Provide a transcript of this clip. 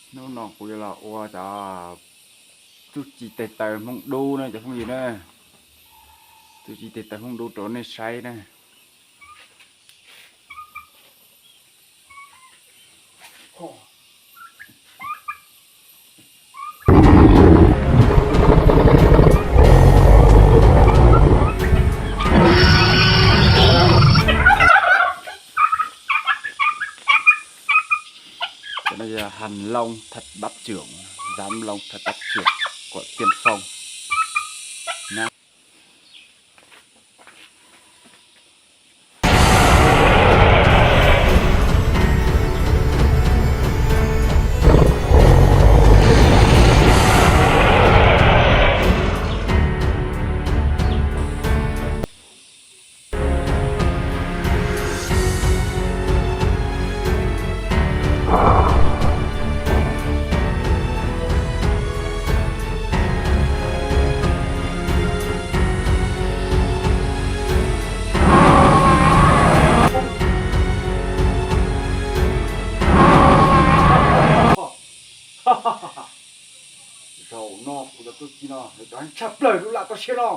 Hnub no kuv yuav los ua cov txuj ci tes taw Hmoob Dub na cov phooj ywg na. Txuj ci tes taw Hmoob Dub rau nej saib na. Cov no yog Hành Long thật đáp trưởng, Dám Long thật đáp trưởng của Tiên Phong. Zaum no kuv cov txuj ci no lawv cov heev tshaj plaws lub laj toj siab no.